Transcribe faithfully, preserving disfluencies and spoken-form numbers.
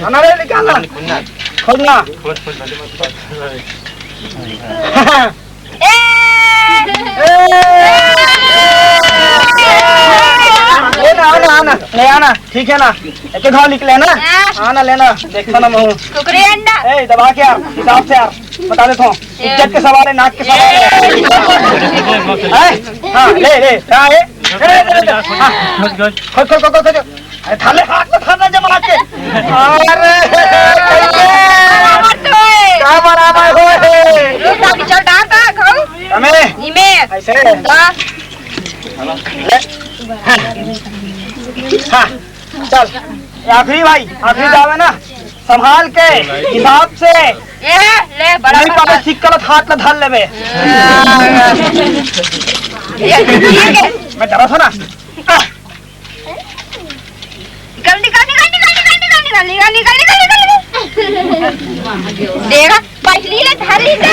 आना रे, निकालना। खोजना। ए! ए ना, आना, आना, ले आना, ठीक है ना? एक एक घाव निकले ना? हाँ। आना, लेना, देखो ना महू। कुकरी अंडा। ए, दबा के यार, हिसाब से यार, बता देता हूँ। इज्जत के सवाल है, नाक के सवाल है। हैं? हाँ, ले, ले, हाँ, ए, ए, ए, ए, हाँ। खोल, खोल, खोल, खोल, खोल। अरे, थाले हाथ में थाना जमा के। अरे, कैसे? बराबर तो है। का बराबर हो है? रुक, अभी चल, डाल, डाल, खाओ। हमें? इमे। ऐसे? हाँ। ले। हाँ। चल, ये आखिरी भाई, आखिरी दाव है ना, संभाल के, हिसाब से। ए, ले, बड़ा नहीं पावे, बड़ा। सिक्का ला हाथ ला धर लेबे। ये, ये, ये। मैं डरा था ना। निकल, निकल, निकल, निकल। देखा, पहली ले धर ली था।